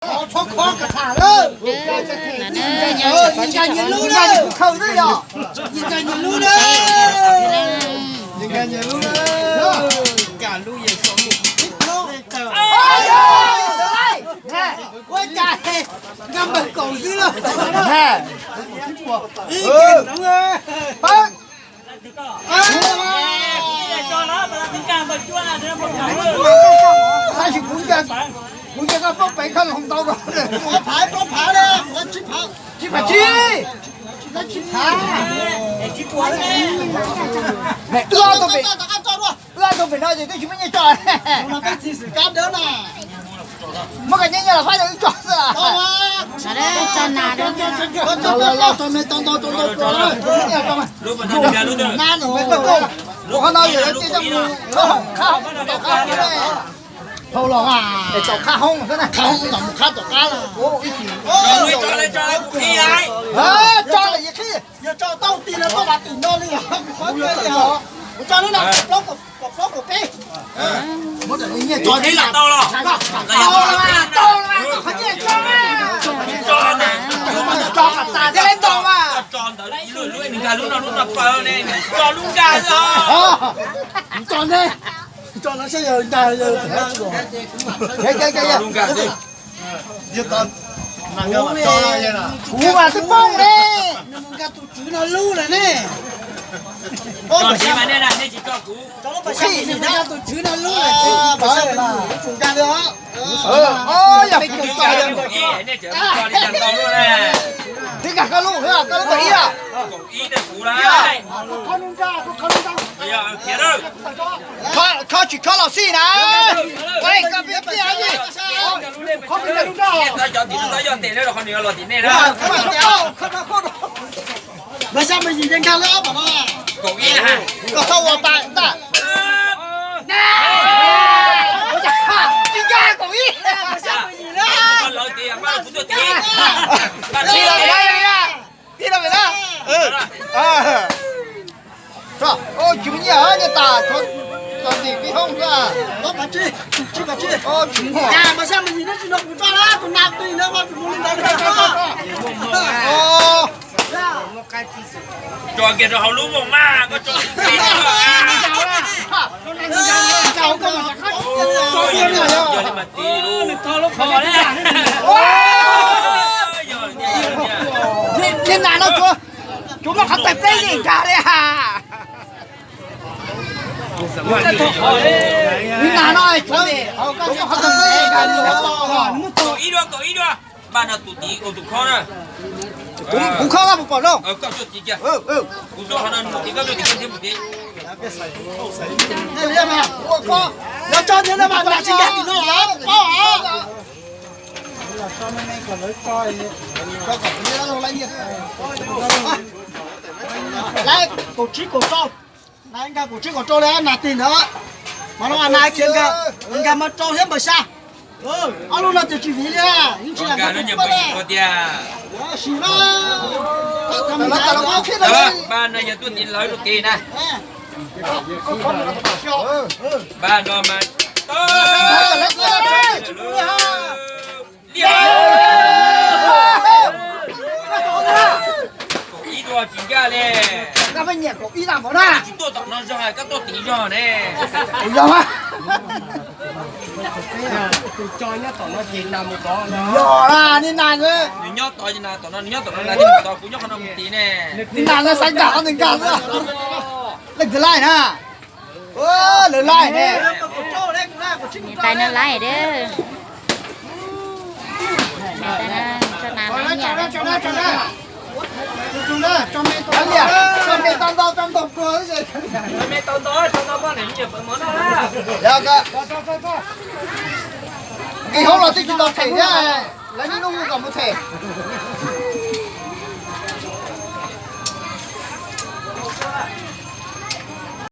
Txhob khob ka tham lawm. Nyias nkag nyias lub na. Nyias nkag nyias lub na. Nyias nkag nyias lub na. Nkag lub yeej so lub. Ua cas nkag npawg Kaum xwb lauj. Tab sis kuv nco, kuv nco koj poob pem koj los ntau rau. Tsib phav tsib, tsib phav tsib, wb ob tug pem, wb ob tug pem no ces twb tsis muaj nyiaj tso. Muab koj nyiaj nyiaj los fab rau wb tso xwb. Qhov no yog tias coj mus khab hoob, tom qab hoob, tom qab hoob xwb na. Khab hoob tom qab tom qab. Tso lawm yog qhib. Yog tso tau tim no koj mam tim no li os, kuv qhov li os. Kuv tso lub no kaum plaub kaum plaub kaum peb. Tau los, tau los, tau los, tso tas thiaj li tau mas. Tso ntawd ib lub, lub nkag lub no lub no paws ne, tso lub nkag xwb. Tso ne, tso no saib yog nkag yog. Lub nkag xwb. Kuv mas twb poob ne. Nws mus nkag tus tswv no lub lawm ne. Tso ntxiv mas nej na, nej tsis tso kuv. Nkag tus tswv no lub lawm. Yog peb tsis tso, nej tseem tso li cas ntau lub ne. Twb nkag koj lub, koj lub kaum ib os. Kaum ib ne kuv lawm. Khob tsis khob los xij na. Koj peb tiag li. Nej txhob cov tim no txhob yog tes lawm, qhov nws los tim nej na. Mas xya mas yim nkag lawm. Kaum ib na. Koj txhob ua pa ntag. Tsis nkag kaum ib. Mas xya mas yim na. Kuv tuaj tim. Tib rau vim na. Tsis muaj nyiaj, nyiaj tas, txog tim pib hoob xwb. Mas xya mas yim na, tsis nrog kuv tso na, tus nas twg na mas kuv mus li ntawd li. Tso kiag rau hauv lub voos mas koj tso. Niag nas no tsuav, tsuav muaj qhov tawg peb yeej nkag li ha. Niag nas no tsuav, tsuav muaj qhov tawg peb yeej nkag li. Kaum ib dua, kaum ib dua. Npaj no tus tid ua tus khob na. Kuv khob koj puas pom no? Koj tuaj tid kiag. Kuv tuaj qhov no mus tid, koj tuaj tid, koj thiaj mus tid. Ua khob, yog tso ntxiv no mas nas tsis nkag tim no. Lawv kaum tsib kaum rau, nas nkag kaum tsib kaum rau li nas tig ntawd. Mas no nas khiav nkag, nkag mas rau thiab npawg Xya. Ob lub no ces tsis viv li, yeej tsis nkag lub nyuag npawg Xya tiag. Sim na. Npaj no yog tuaj tiv lawv rau tid na. Npaj no mas tau. Kaum ib dua tsis nkag li. Koj pheej nyiam kaum ib na mov na. Tsis tuaj tom no zog, koj tuaj tid zog ne. Yog mas. Yog na, niag nas, nws nyob tom, tom no, nws nyob tom no, nas thiaj mus tod, kuv nyob qhov no mus tid ne. Niag nas no xav nkag qhov ntawd nkag xwb. Leej twg laij na? Lawv laij ne. Niam tais no laij dab. Niam tais no tso nas laij nyiam. Nqis hoob los twb tsis tau them thiab, lawv niaj hnub kom mus them.